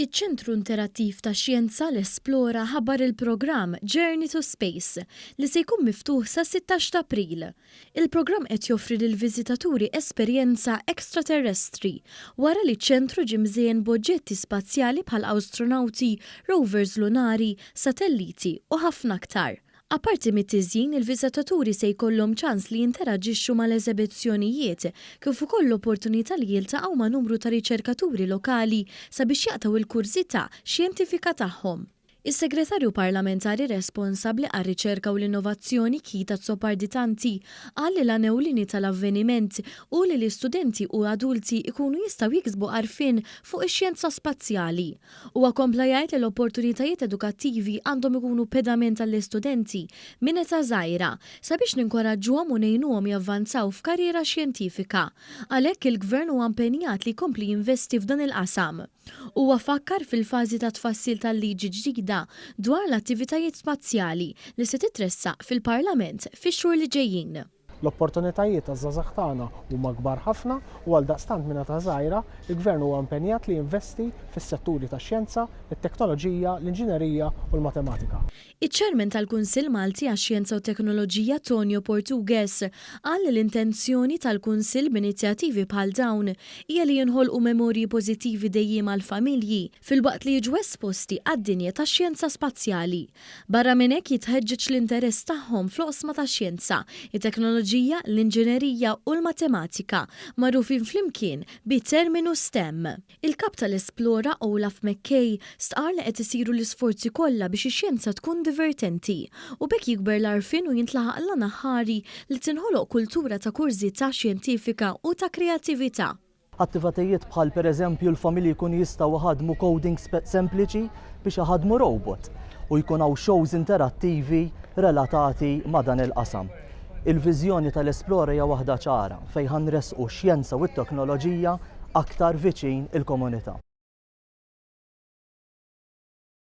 Iċ-Ċentru Interattiv tax-Xjenza, l-Esplora, ħabbar il-programm Journey to Space li se jkun miftuħ sas-16 ta' April. Il-programm qed joffri lill-viżitaturi esperjenza extraterrestri wara li ċ-ċentru ġie mżejjen b'oġġetti spazjali bħal awstronawti, rovers lunari, satelliti u ħafna aktar. Apparti mit-tiżjin, il-viżitaturi se jkollhom ċans li jinteraġixxu mal-eżebizzjonijiet, kif ukoll l-opportunità li jiltaqgħu ma' numru ta' riċerkaturi lokali sabiex jaqtgħu l-kurżità xjentifika tagħhom. Is-Segretarju Parlamentari responsabbli għar-Riċerka u l-Innovazzjoni Keith Azzopardi Tanti qal li l-għan ewlieni tal-avveniment hu li l-istudenti u adulti jkunu jistgħu jiksbu għarfien fuq ix-xjenza spazjali. Huwa kompla jgħid li l-opportunitajiet edukattivi għandhom ikunu pedament għall-istudenti minn età żgħira sabiex ninkoraġġuhom u ngħinuhom javvanzaw f'karriera xjentifika. Għalhekk il-Gvern huwa impenjat li jkompli jinvesti f'dan il-qasam. Huwa fakkar fil-fażi ta' tfassil tal-liġi ġdida dwar l-attivitajiet spazjali li se titressaq fil-Parlament fix-xhur li ġejjin. L-opportunitajiet għaż-żgħażagħ tagħna huma kbar ħafna u għaldaqstant minn età żgħira, il-Gvern huwa impenjat li jinvesti fis-setturi tax-xjenza, it-teknoloġija, l-inġinerija u l-matematika. Iċ-Chairman tal-Kunsill Malti għax-Xjenza u t-Teknoloġija Tonio Portugues qal li l-intenzjoni tal-Kunsill b'inizjattivi bħal dawn hija li jinħolqu memorji pożittivi dejjiema għall-familji filwaqt li jiġu esposti għad-dinja tax-xjenza spazjali. Barra minn hekk jitħeġġeġ l-interess tagħhom fl-oqsma tax-xjenza, it-teknoloġija, l-inġinerija u l-matematika, magħrufin flimkien bit-terminu STEM. Il-Kap tal-Esplora, Olaf McKay, stqarr li qed isiru l-isforzi kollha biex ix-xjenza tkun divertenti u b'hekk jikber l-għarfien u jintlaħaq l-għan aħħari li tinħoloq kultura ta' kurżità xjentifika u ta' kreattività. Attivatajiet bħal pereżempju l-familji jkunu jistgħu iħaddmu coding sempliċi biex iħaddmu robot u jkun hawn shows interattivi relatati ma' dan il-qasam. Il-viżjoni tal-Esplora hija waħda ċara fejn ħa nressqu x-xjenza u t-teknoloġija aktar viċin il-komunità.